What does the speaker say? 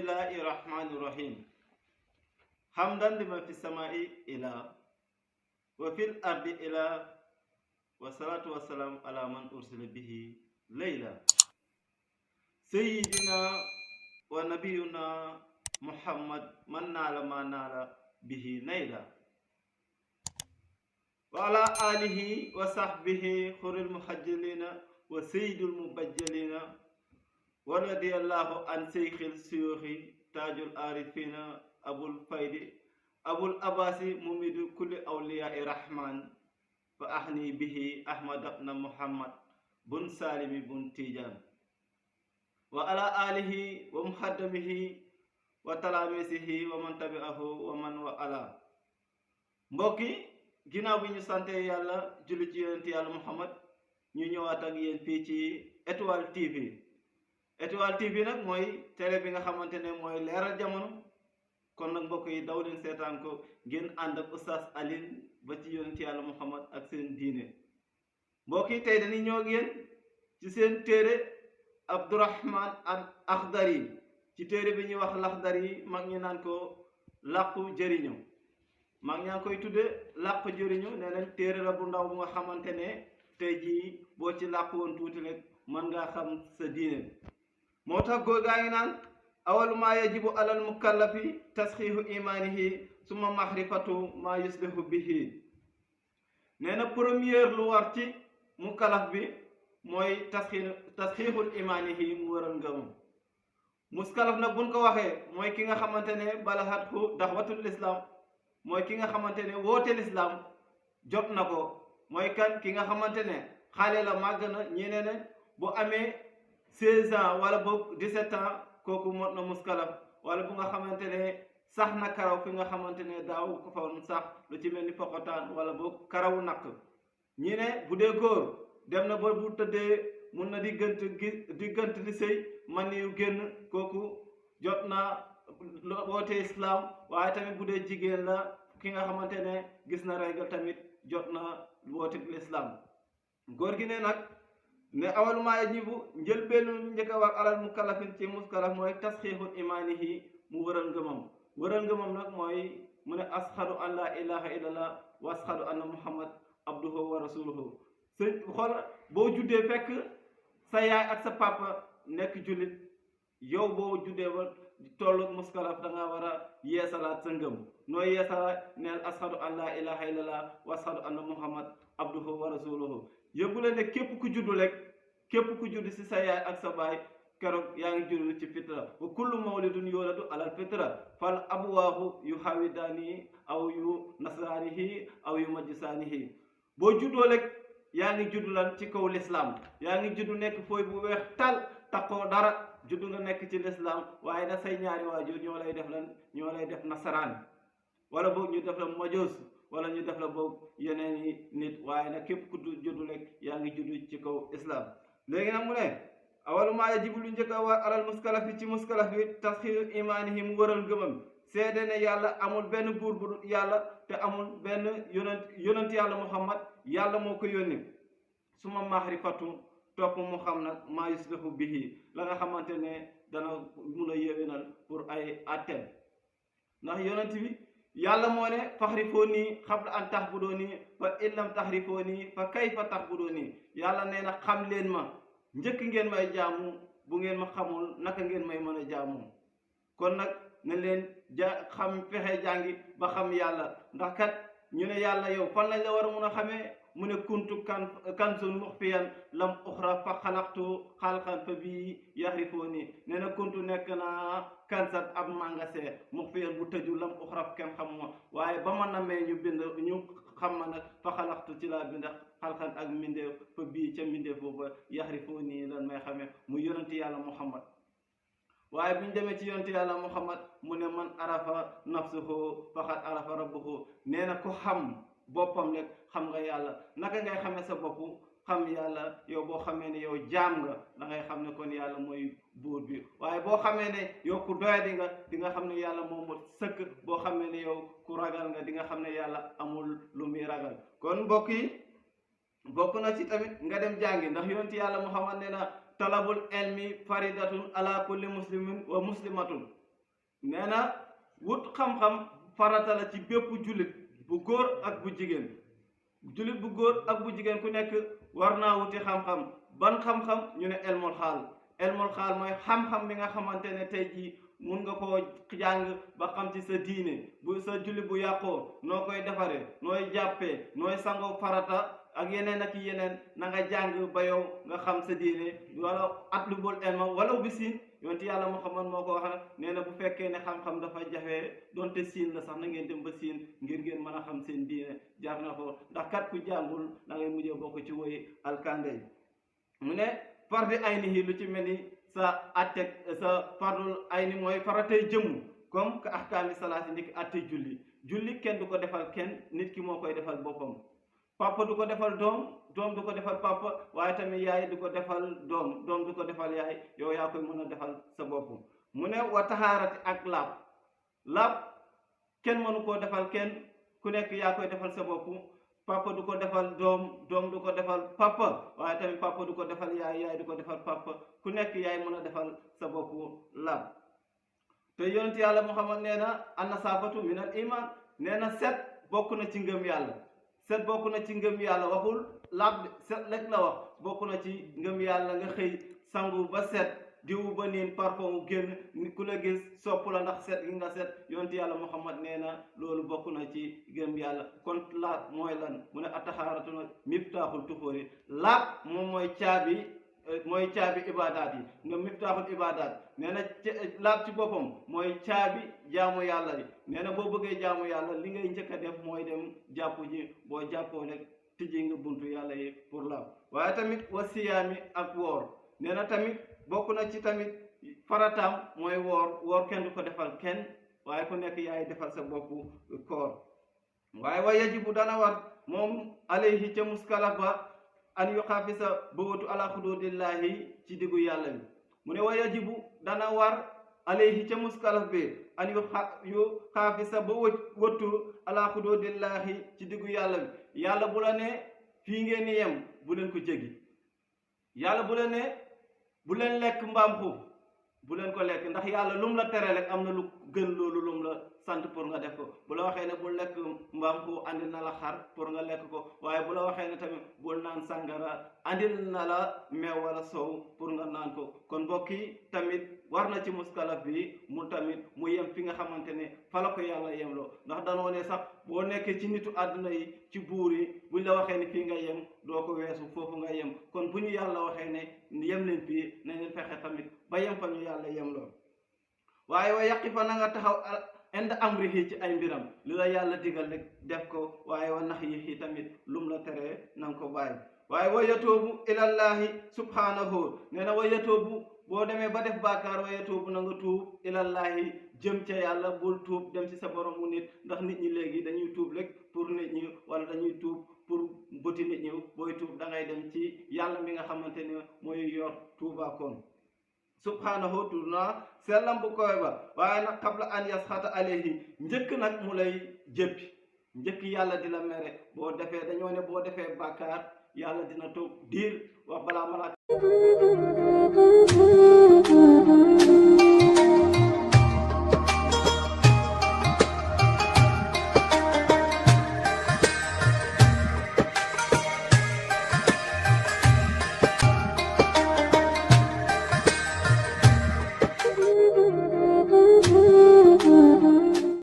Bismillahirrahmanirrahim. Hamdan lima fis samai ila wa fil ardi ila wa salatu wassalam ala man ursila bihi layla sayyidina wa nabiyuna Muhammad man nala ma nala bihi nayla wa ala alihi wa sahbihi khuril muhajjalina wa sayyidul mubajjalina wa radiyallahu an seykhil suyuhi tajul arifina abul faydi abul abasi mumidu kulli awliya rahman fa ahni bihi ahmad ibn muhammad bun salimi bun tijan wa ala alihi wa muhaddamihi wa talamisihi wa man tabi'ahu wa man wa ala. Mbokki ginnaaw bi ñu sante yàlla julli ci yonent yàlla muhammad ñu ñëwaat ak yéen fii ci Étoile TV. Étoile TV nag mooy télé bi nga xamante ne mooy leeral jamono kon nag mbokk yi daw leen seetaan ko ngeen ànd ak Oustaz Alioune ba ci yonent yàlla Muhammad ak seen diine. mbokk yi tey dañuy ñëw ak yéen ci seen téere Abdourahman al Akhdari ci téere bi ñuy wax Lakhdari mag ñi naan ko làqu jëriñu mag ñaa koy tudde làqu jëriñu nee nañ téere la bu ndaw bu nga xamante ne tey jii boo ci làqu woon tuuti rek mën ngaa xam sa diine. moo tax góor gaa ngi naan awalu maa yajibu alal mukallafi tasxiixu imaanihi suma maxrifatu maa yuslihu bihi. nee na première lu war ci mukallaf bi mooy tasxiixul imaanihi mu waral ngëmam. muskalaf nag buñ ko waxee mooy ki nga xamante ne balaxat ku daxwatul islam mooy ki nga xamante ne woote lislaam jot na ko. mooy kan ki nga xamante ne xale la màgg na ñeneen ne bu amee 16 ans wala boog 17 ans kooku mot na muskalaf. wala bu nga xamante ne sax na karaw fi nga xamante ne daaw ko fa sax lu ci mel ni pokotaan wala boog karawu nakk. ñi ne bu dee góor dem na ba bu tëddee mun na diggante di sëy man yu génn kooku jot na woote islam. waaye tamit bu dee jigéen la ki nga xamante ne gis na règle tamit jot na woote l'islam. góor gi ne nag ne awalu maa yajibu njëlbeenu njëkk a war alal mukallafin ci muskalaf mooy tasxiixul imaanihi mu wëral ngëmam. wëral ngëmam nag mooy mu ne ashadu an la ilaha illallah wa ashadu anna muhammad abduhu wa rasuluhu. xool boo juddee fekk sa yaay ak sa papa nekk jullit yow boo juddee ba tollu muskalaf da nga war a yeesalaat sa ngëm. nooy yeesalaat neel ashadu an la ilaha illallah wa ashadu anna muhammad abduhu wa rasuluhu. yëgu la ne képp ku juddu rek képp ku juddu si sa yaay ak sa baay keroog yaa ngi juddu ci fitra. wa kullu mawlidun yuladu alal fitra fal abwaahu yu hawidaanihi aw yu nasraanihi aw yu majjisaanihi. boo juddoo rek yaa ngi juddu lan ci kaw lislaam. yaa ngi juddu nekk fooy bu weex tal takkoo dara juddu nga nekk ci lislaam. waaye nag say ñaari waajur ñoo lay def lan ñoo lay def nasaraan wala boog ñu def la majoos wala ñu def la boog yeneen yi nit. waaye nag képp ku juddu rek yaa ngi juddu ci kaw islam. léegi nag mu ne awalu maa yajibu lu njëkk a war alal muskalafi ci muskalaf bi tasxiixu imaanihi mu wëral gëmam. seede ne yàlla amul benn buur bu dul yàlla te amul benn yonent yàlla muhammad yàlla moo ko yónni. suma maarifatu topp mu xam nag maa yuslihu bihi la nga xamante ne dana mun a yéwénal pour ay atteem. ndax yonent bi yàlla moo ne faxrifoo nii xabla an taxbudoo nii fa in lam taxrifoo nii fa kayfa taxbudoo nii. yàlla nee na xam leen ma njëkk ngeen may jaamu bu ngeen ma xamul naka ngeen may mën a jaamu. kon nag ne leen xam fexe jàngi ba xam yàlla. ndax kat ñu ne yàlla yow fan lañ la war a mun a xamee mu ne kuntu kanzun muxfiyan lam uxra fa xalaqtu xalqan fa bii yaxrifoo nii. nee na kuntu nekk naa kansat ab magasin muxfiyan bu tëju lam uxra kenn xamuma. waaye ba ma namee ñu bind ñu xam ma nag fa xalaqtu ci laa bind xalqan ak mbindeef fa bii ca mbindeef booba yaxrifoo nii lan may xamee mu yonenti yàlla muhammad. waaye bu ñu demee ci yonenti yàlla muhammad mu ne man arafa nafsuhu faqad arafa rabbuhu. nee na ko xam boppam rek xam nga yàlla. naka ngay xamee sa bopp xam yàlla yow boo xamee ne yow jaam nga da ngay xam ne kon yàlla mooy buur bi. waaye boo xamee ne yow ku doyadi nga di nga xam ne yàlla moom moo sëkk. boo xamee ne yow ku ragal nga di nga xam ne yàlla amul lu muy ragal. kon mbokk yi bokk na ci tamit nga dem jàngi ndax yonent yàlla Muhammad nee na talabul ilmi faridatun ala kulli muslimin wa muslimatun. nee na wut xam-xam farata la ci bépp jullit bu góor ak bu jigéen. jullit bu góor ak bu jigéen ku nekk war naa wuti xam-xam. ban xam-xam ñu ne elmul xaal mooy xam-xam bi nga xamante ne tey jii mun nga koo jàng ba xam ci sa diine. bu sa jullit bu yàqoo noo koy defaree nooy jàppee nooy sangoo farata ak yeneen ak yeneen na nga jàng ba yow nga xam sa diine. wala atlubul ilma wala bisiin yonent yàlla Muhammad moo ko wax nee na bu fekkee ne xam-xam dafa jafe donte siin la sax na ngeen dem ba siin ngir ngeen mën a xam seen diine. jar na ko ndax kat ku jàngul da ngay mujjee bokk ci woy alkande yi. mu ne fardi aynihi lu ci mel ni sa atte sa fardul ayni mooy faratay jëmm comme que ahkaami salaati ndik atte julli kenn du ko defal kenn nit ki moo koy defal boppam. papa du ko defal doom du ko defal papa waaye tamit yaay du ko defal doom du ko defal yaay yow yaa koy mën a defal sa bopp. mu ne wa taxaarati ak laab kenn mënu koo defal kenn ku nekk yaa koy defal sa bopp. papa du ko defal doom du ko defal papa waaye tamit papa du ko defal yaay du ko defal papa ku nekk yaay mën a defal sa bopp laab. te yonent yàlla Muhammad nee na an-nasaafatu minal iman nee na set bokk na ci ngëm yàlla. set bokk na ci ngëm yàlla waxul laab set rek la wax bokk na ci ngëm yàlla nga xëy sangu ba set diwu ba niin parfum génn ku la gis sopp la ndax set gi nga set. yonent yàlla Muhammad nee na loolu bokk na ci ngëm yàlla. kon laab mooy lan mu ne ataxaaratu miftaaxul tuxóori. laab moom mooy caabi ibadaat yi nga miftaaxul ibadaat nee na laab ci boppam mooy caabi jaamu yàlla bi. nee na boo bëggee jaamu yàlla li ngay njëkk a def mooy dem jàpp ji. boo jàppoo rek tijji nga buntu yàlla yi pour laab. waaye tamit wa siyaami ak woor nee na tamit bokk na ci tamit farataam mooy woor kenn du ko defal kenn waaye ku nekk yaay defal sa bopp koor. waaye wa yajibu dana war moom alayhi ca muskalaf ba an yu xaafisa ba watu ala xududillahi ci diggu yàlla bi. mu ne wa yajibu dana war alayhi ca muskalaf bi an yu xaafisa ba wëttu ala xududillahi ci diggu yàlla bi. yàlla bu la ne fii ngeen ni yem bu leen ko jéggi. yàlla bu la ne bu leen lekk mbaam xuux bu leen ko lekk ndax yàlla lum la tere rek am na lu gën loolu lum la sant pour nga def ko. bu la waxee ne bul lekk mbaam xuux andil na la xar pour nga lekk ko waaye bu la waxee ne tamit bul naan sàngara andil na la meew wala soow pour nga naan ko. kon mbokk yi tamit war na ci muskalaf bi mu tamit mu yem fi nga xamante ne fa la ko yàlla yemloo. ndax danoo ne sax boo nekkee ci nitu àdduna yi ci buur yi buñ la waxee ne fii nga yem doo ko weesu foofu nga yem. kon bu ñu yàlla waxee ne yem leen fii nañ leen fexe tamit ba yem fa ñu yàlla yemloo. waaye wa yàqi fa na nga taxaw ind amrihi ci ay mbiram li la yàlla digal rek def ko waaye wa nax yi tamit lum la teree na nga ko bàyyi. waaye wa yatoobu ilallahi subhanahu nee na wa yatoobu boo demee ba def bàkkaar wa yatoobu na nga tuub ilallahi jëm ca yàlla bul tuub dem ci sa boromu nit ndax nit ñi léegi dañuy tuub rek pour nit ñi wala dañuy tuub pour bëti nit ñi. booy tuub da ngay dem ci yàlla mi nga xamante ne mooy yor tuubaakoon subhanahu tuur naa sellam bu koy ba. waaye nag qabla an yasxata alayhi njëkk nag mu lay jëppi njëkk yàlla di la mere boo defee dañoo ne boo defee bàkkaar yàlla dina toog diir wax balaa malaaka